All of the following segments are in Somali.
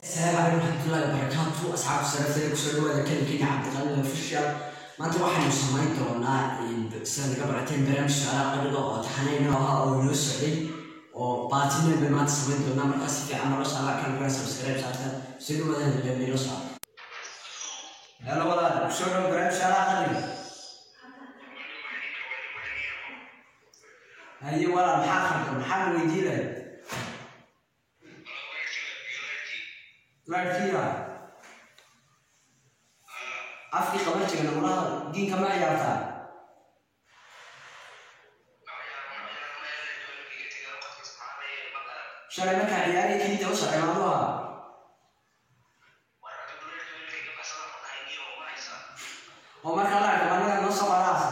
Asalaamu calaykum waraxmatullaahi wabarakaatu, asxaabta sharafta, kusoo dhawaada kanalkeena Cabdiqani Official. Maanta waxaynu samayn doonaa, sida naga barateen, barnaamij su-aalaha qadhiga oo taxanayno ahaa oo inoo socday oo baatinen bay maanta samayn doonaa. Markaa si fiican nolosha alla kanalkana subscribe saarta, soo dhawaada, nila socda. Hello walaal, kusoo dhawo barnaamij su-aalaha qadhiga. Haye walaal, maxaa khaldan? Maxaa la weydiinaya? Laadkiya afkii qaban jiray nagula hadal. Diinka ma ciyaartaa? Shalay markaa ciyaariya keliya u socday maamuha. Oo markaa laadka anaga noo soo qaraasa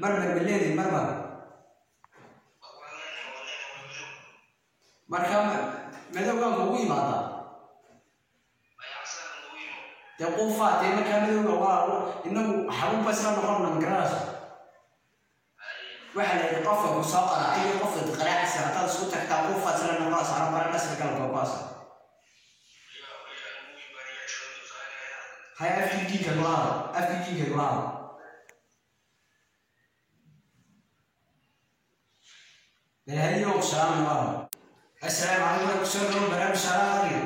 marmar maleedi marmar. Marka madowgaan kugu imaadaa dee quufaa dee. Markaa madowga waa inagu xabuubba isla noqonna, ma garanayso? Waxaa la yidhi qofka ku soo qaraaciyo qofka qaraacaysa haddaad isku tagtaa, quufaad isla noqonaysa, ana baradhasla kala googo'asa. Hay, afkii diinka kula hadal, afkii diinka kula hadal. Balhayo salaam walaal. Assalaamu calaykum, kusoo dhawo barnaamij su'aalaha qadriga.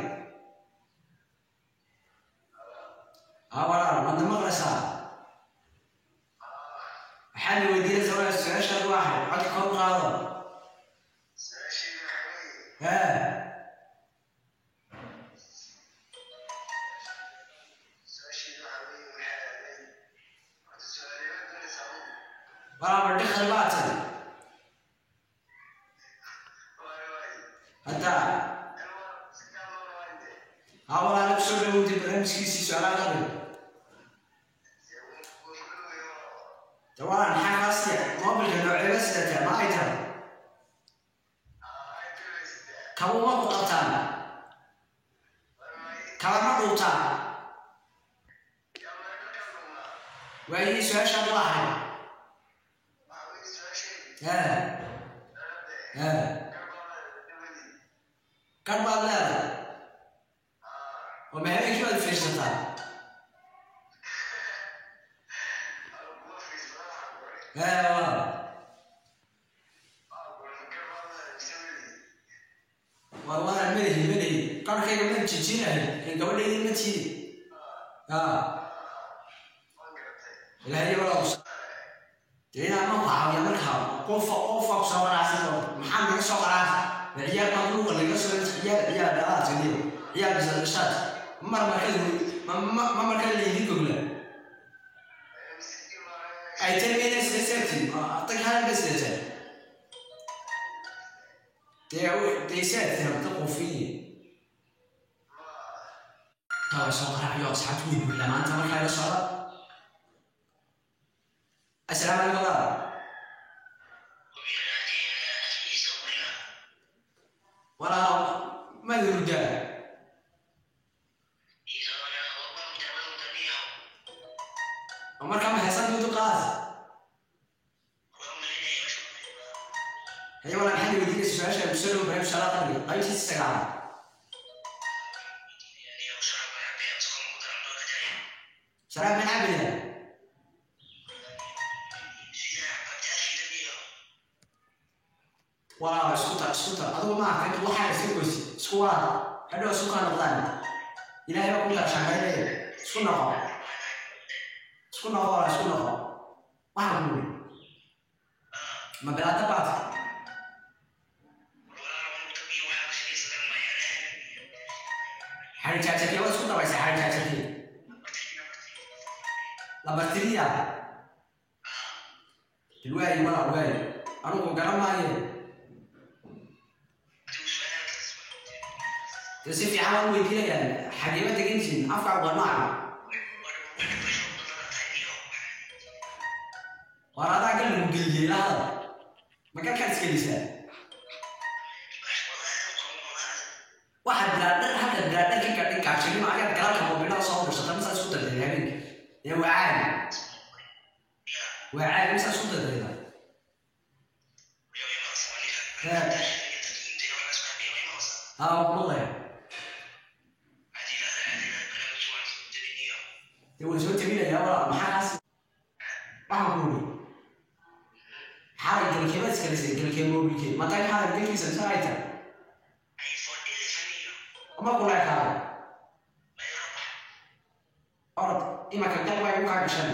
Haa walaal, waadna maqlaysaa? Maxaad na weydiinaysaa walaal? Su-aashaadu waa axay? Codka kor u qaado. Hee, walaal, ma dhikhal baa tiri hadda? Haa walaal, kusoo dhawowtay barnaamijkiisii su-aalaha qadriga. De walaal, maxaa kaa siya? Mobilka nooceeba sidataa ma ay tahay? Kaba uma ku qabtaan, kaba ma dhuubtaan? Waayihii su-aashaad waa ahay? Hee hee, kar baad leedahay oo ma habeenkii baad fiirsataa? Hee walaal, war walaal, madahi madahi qarkayga ma jijinahay in gabadhaydi ma tiidi. Haa ilaahay walaal, dee inaan ma ku caawiya. Markaa qofa qofa ku soo qaraacsan oo maxaa naga soo qaraacay? Ma ciyaar baa luuqa naga soo ciyaar ciyaar dhalaad saliyo ciyaar bisa dhashaad mar marka ma ma marka laydin gogla ay terminus safety tag hal bas la dee dee saadtina qofiye taa soo qaraacayo. Asxaabtu way buuxdaa maanta, markaa ila socda. Assalaamu calaykum walaal. Walaal, maad hurdaa oo markaa ma heesan duudu qaas? Haye walaal, maxaad weydiinaysa su-aasha? Kusoo dhawo barnaamij su'aalaha qadriga qaybtiisa sagaalaad. Sharaab man cabaya? Walaal, isku tar, isku tar. Adigu ma arka inta waxaa iska goysi, isku walaal, hadhow isku kaa noqdaan. Ilaahay baa ku shaangaynaya. Isku noqo, isku noqo walaal, isku noqo. Waxaan ku yidhi ma bilaata baad xarijaajake waad isku dabaysaa. Xarijaajake labartiriya bilwaayi walaal, waayi anugu garan maaye. Dee si fiican waan weydiinayaa, xageema degantihiin? Afka waa nooca waar adaa gal lagu geliyey la hadal, ma galkaad isgelisaa? Waxaad bilaadhar halkaad bilaadhar ka gaadhay gaajinimo ayaad galalka mobilada soo urursata. Misaad isku dardayda habeenka? Dee waa caadi, waa caadi. Misaad isku dardayda? Hee. Haa, waan maqlaya. Dee waan soo tabinayaa walaal, maxaa kaas? Waxaan ku uri xalay galkeemaad iskalisay, galkee mobilkee mataa xalay galkiisa mise ay tahay ma kula ekaaday? Orod imaka gal waa igu kaa gashan,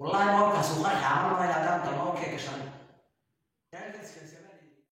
wallahi moolkaas uu qarxi ama maraya haddaan galno. Okay, gashan.